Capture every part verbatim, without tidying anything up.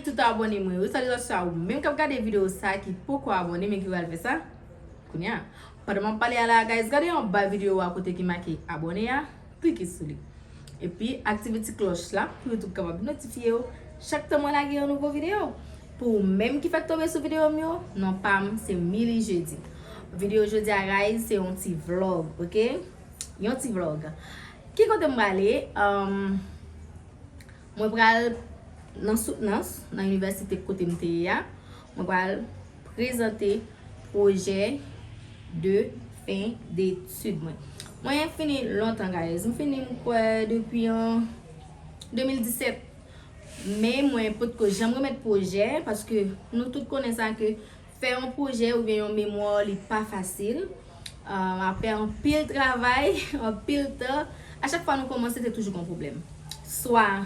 Tout abòne mwen yo, salitasyon'w menm k ap gade videyo sa ki poko abòne men ki pral fè sa kounya. Pandan m ap pale a la, guys, gade anba videyo a kote ki make abòne a, klike sou li. Epi aktive ti klòch la pou YouTube kapab notifye w chak tan mwen lage yon nouvo videyo. Pou ou menm ki fèk tonbe sou videyo m yo, non pa m se Milly Jeudi. Videyo jodi a, guys, se yon ti vlog, oke? Yon ti vlog. Ki kote m prale? Ahn, Mwen pral nan soutnans, nan inivèsite kote m te ye a. Mwen pral prezante pwojè de fen detid mwen. Mwen fini lontan, guys. M fini, m kwè, depi an de mil disèt. Men mwen potko janm remèt pwojè, paske nou tout konnen sa ke fè yon pwojè oubyen yon memwa, li pa fasil. Ahn, apre anpil travay, anpil tan, a chak fwa nou kòmanse, se toujou gon pwoblèm. Swa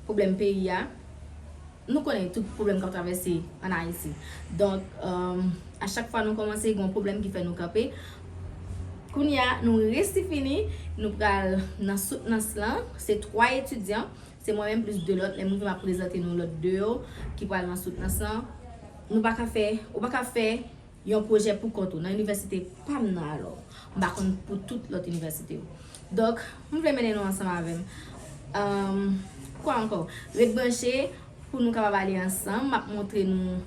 pwoblèm peyi a, nou konnen tout pwoblèm k ap travèse ann Ayiti. Donk, ahn, a chak fwa nou kòmanse, gon pwoblèm ki fè nou kanpe. Kounye a, nou resi fini, nou pral nan soutnans lan. Se twa etidyan. Se mwen menm plis de lòt. Lè m rive, m ap prezante nou lòt de yo ki pral nan soutnans lan. Nou pa ka fè, ou pa ka fè yon pwojè pou kont ou. Nan inivèsite pa m nan alò. M pa konn pou tout lòt inivèsite yo. Donk, m vle mennen nou ansanm avè m. Ahn, kwa ankò? Ret branche pou nou kapab ale ansanm. M ap montre nou,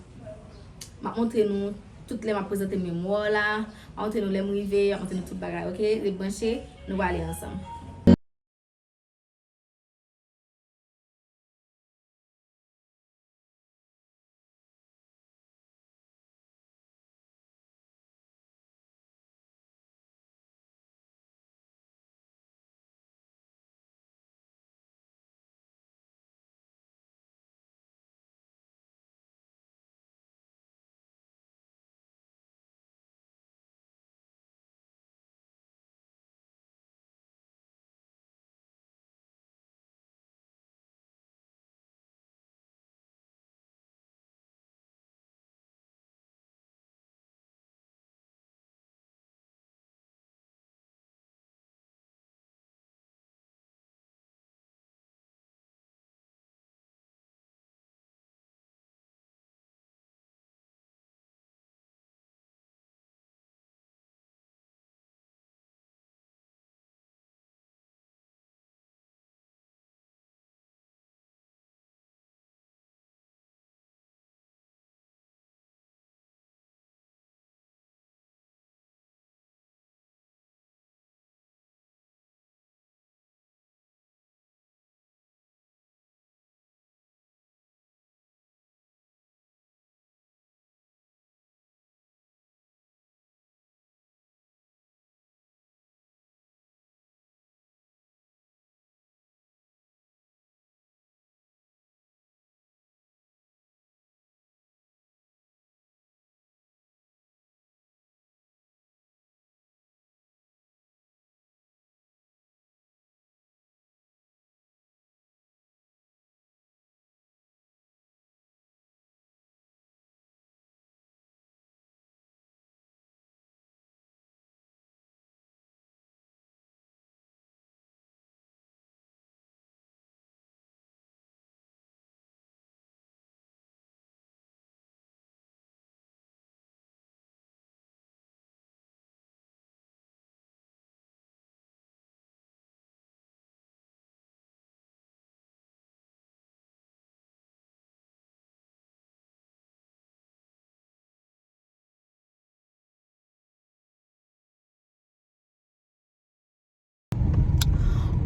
m ap montre nou tout lè m ap prezante memwa la. M ap montre nou lè m rive, m ap montre nou tout bagay, oke? Ret branche, nou prale ansanm.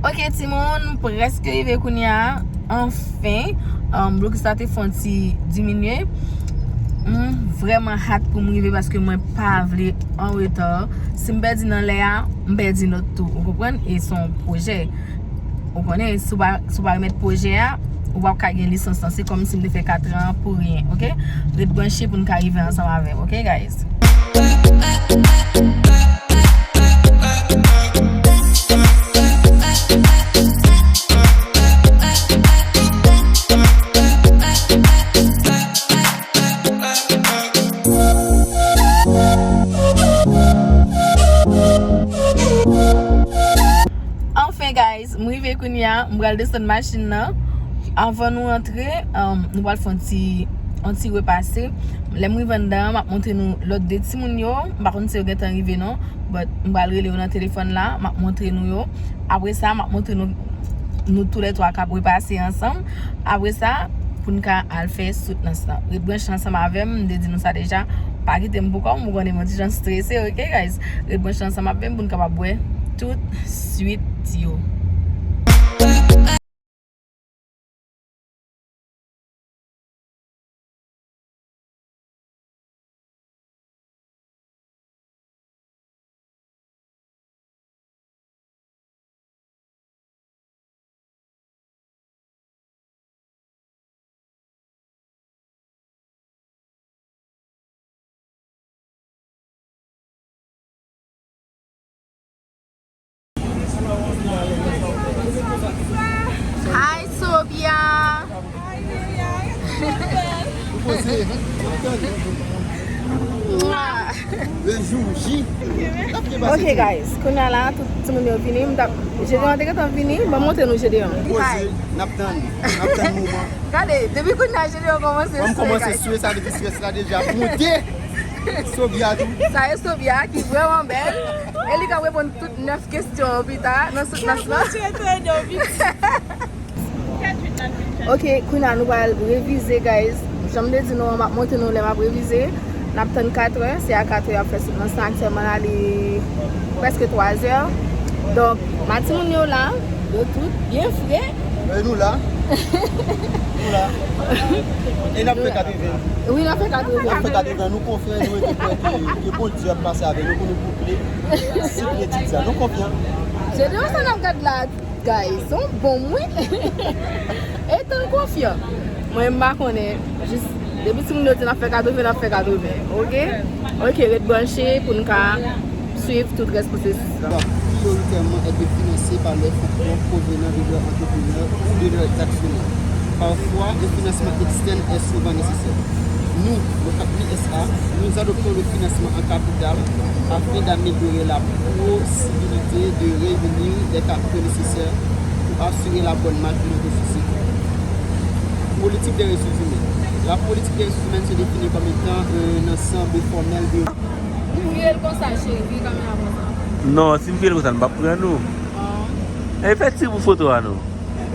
Ok, timoun, m prèske rive kounye a. Anfen, um, blokis la te fè yon ti diminye. M vrèman hat pou m rive paske mwen pa vle an reta. Si m pèdi nan lè a, m pèdi nòt tou. Ou konprann? E se yon pwojè. Ou konnen, si w pa, si w pa remèt pwojè a, ou p ap ka gen lisans lan. Se kòmsi m te fè katran an pou ryen, oke? Ret branche pou n ka rive ansanm avè m, oke, guys? Anfen, guys, m rive kounye a, m pral desann machin nan. Anvan nou antre, um, nou pral fè yon ti, yon ti repase. Lè m rive anndan an, m ap montre nou lòt de timoun yo. M pa konn si yo gentan rive non, but m pral rele yo nan telefòn la, m ap montre nou yo. Apre sa, m ap montre nou, nou toulètwa k ap repase ansanm. Apre sa, pou n ka al fè soutnans lan. Ret branche ansanm avè m, m te di nou sa deja. Pa kite m pou kò m, ou konnen m yon ti jan strese, ok, guys? Ret branche ansanm avè m pou n kapab wè tout swit yo. Hi, Sobia. Mwah. Le jour J. Ok, guys, kounye a la, tout timoun yo vini. M t ap, Gedeon te gentan vini, ban m montre nou Gedeon. Hi. N ap tann, n ap tann moman. Gade, depi kounye a Gedeon kòmanse swe, guys. Kòmanse swe, sa vle di strès la deja monte. Sobia tou. Sa e Sobia ki vrèman bèl. E li k ap reponn tout nèf kesyon an pita nan soutnans lan. Ok, kounye a nou pral revize, guys. Jan m te di nou an, m ap montre nou lè m ap revize. N ap tann katrè, se a katrè y ap fè soutnans lan. Aktyèlman la, li prèske twazè. Donk, ma timoun yo la, yo tout byen fre. E nou la. Nou la. E n ap fè katreven. Wi, n ap fè katreven. N ap fè katreven. Nou konfyan, nou rete kwè ke, ke Bondye ap pase avè nou pou nou boucle sik etid sa. Nou konfyan. Gedeon sa n ap gad la, guys. Se yon bonm, wi. E tann konfyan. Mwen, m pa konnen. Jis, depi timoun yo di n ap fè katreven, n ap fè katreven. Ok? Ok, ret branche pou n ka swiv tout rès pwosesis lan. Priyoritèman être financé par les fonds propres provenant de leurs entrepreneurs ou de leurs actionnaires. Parfois, un financement externe est souvent nécessaire. Nous, le F A P S A, nous adoptons le financement en capital afin d'améliorer la possibilité de réunir les capitaux nécessaires pour assurer la bonne marche de notre société. Politique des ressources humaines. La politique des ressources humaines se définit comme étant un ensemble formel de Nou vire l konsa, cheri, vire kamera konsa. Non, si n vire l konsa, n p ap pran nou. E fè ti bout foto a non.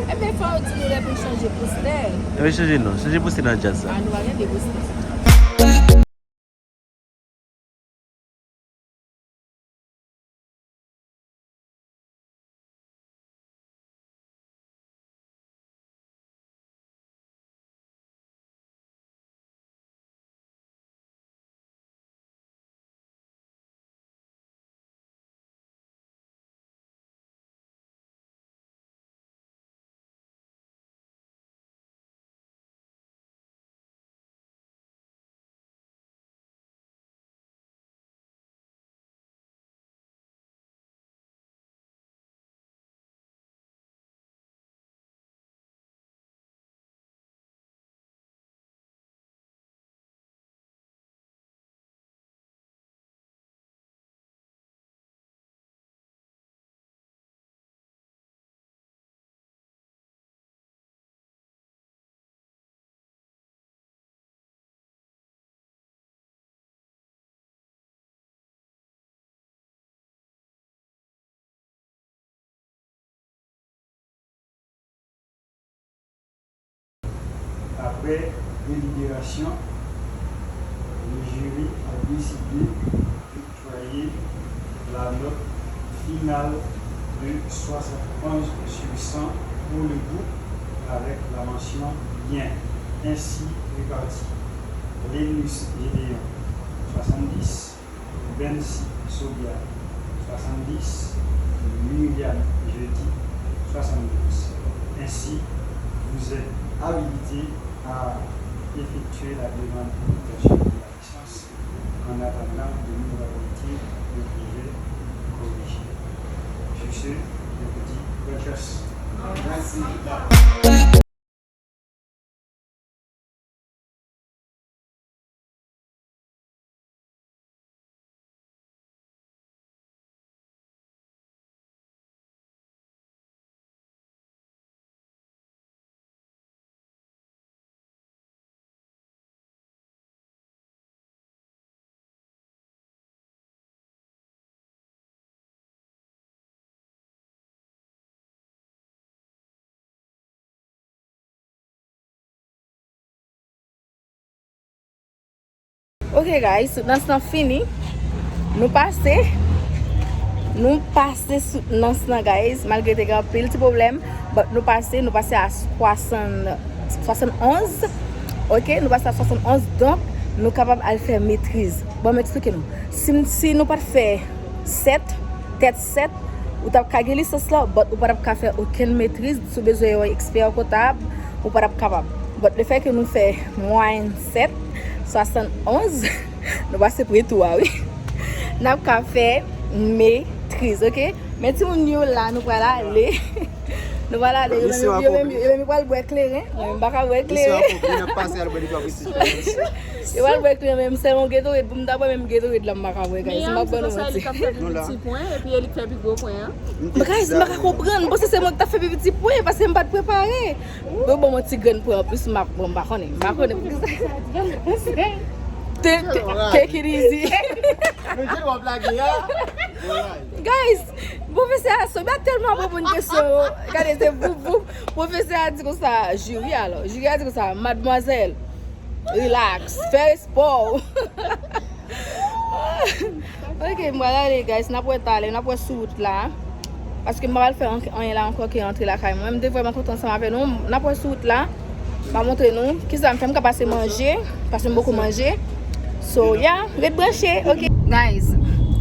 Ebyen, fò w di nou lè pou n chanje postè. Ebyen, chanje non, chanje postè nan djaz la. A, nou pa gen de postè. Après délibération, le jury a décidé d'octroyer la note finale de soixante-onze sur cent pour le groupe avec la mention bien, ainsi répartie. Lenus Gédéon, soixante-dix, Bency Sobia, soixante-dix, Myriam Jeudi, soixante-douze. Ainsi, vous êtes habilité à effectuer la demande d'obtention de la licence en attendant de nouvelles lectures du projet corrigé. Sur ce, je vous dis bonne chance. Merci. Ok guys, soutenans lan fini. Nou pase. Nou pase soutenans lan guys. Malgre te gen anpil ti pwoblèm, but nou pase, nou pase a swasann, swasannonz. Ok, nou pase a swasann onz, donk nou kapab al fè metriz. Bon, m eksplike nou. Si, si nou pa t fè sèt, tèt sèt, ou t ap ka gen lisans lan, but ou pa t ap ka fè okenn metriz. Si w bezwen yon ekspè kontab, ou pa t ap kapab. But le fè ke nou fè mwayèn sèt, swasannonz, nou pase pre tou a, wi. N ap ka fè metriz, ok? Men timoun yo la, nou pral ale. Nou pral ale, yo menm, yo menm, yo menm, yo pral bwè kleren. Mwen menm, m pa ka bwè kleren. Yo pral bwè kleren, men m sèlman Gatorade pou m ta bwè, menm Gatorade la, m pa ka bwè, guys. M ap ban nou manti. Ti pwen, epi e li k fè pi gwo pwen an. Guys, m pa ka konprann. M panse se mwen ki t ap fè pi piti pwen, paske m pa t prepare. Yo ban m yon ti grenn pwen anplis, m ap, bon, m pa konnen. M pa konnen poukisa. Take it easy. Guys, pwofesè a sou, m ap tèlman reponn kesyon yo. Gade, se voup, voup. Pwofesè a di konsa, jiri alò. Jiri a di konsa, madmwazèl, relax, fè espò w. Ok, m pral ale, guys. N ap wè talè, n ap wè sou wout la. Paske m pa pral fè anyen la ankò ke antre lakay mwen. M te vrèman kontan ansanm avè nou. N ap wè sou wout la. M a montre nou kisa m fè. M ka pase manje, paske m poko manje. So, yeah, ret branche, ok? Guys,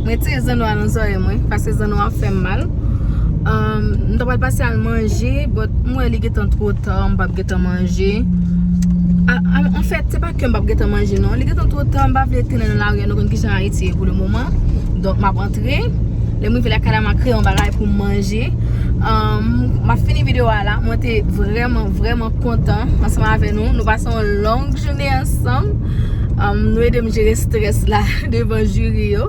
mwen tire zanno a nan zòrèy mwen, paske zanno a ap fè m mal. Um, m ta pral pase al manje, but m wè li gentan twò ta, m p ap gentan manje. A, a, anfèt, se pa ke m p ap gentan manje, non. Li gentan twò ta, m pa vle trennen nan lari a, nou konn kijan Ayiti ye pou le moman. Donk, m ap antre. Lè m rive lakay la, m a kreye yon bagay pou m manje. Um, m ap fini videyo a la. Mwen te vrèman, vrèman kontan ansanm avè nou. Nou pase yon long jounen ansanm. Um, nou ede m jere strès la devan jiri yo.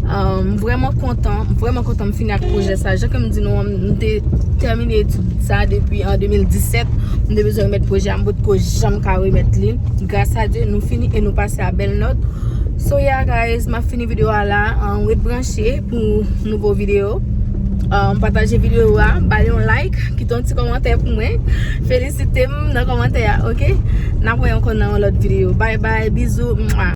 Um, m vrèman kontan, m vrèman kontan m fini ak pwojè sa. Jan ke m di nou, m te tèmine etid sa depi an de mil disèt. M te bezwen remèt pwojè a, m potko janm ka remèt li. Gras a Dye, nou fini e nou pase a bèl nòt. So yeah guys, m ap fini videyo a la. Um, ret branche pou nouvo videyo. Um, pataje videyo a, ba li yon like, kite yon ti kòmantè pou mwen. Felisite m nan kòmantè a, ok? N ap wè ankò nan yon lòt videyo. Bye bye, bizou. Mwah.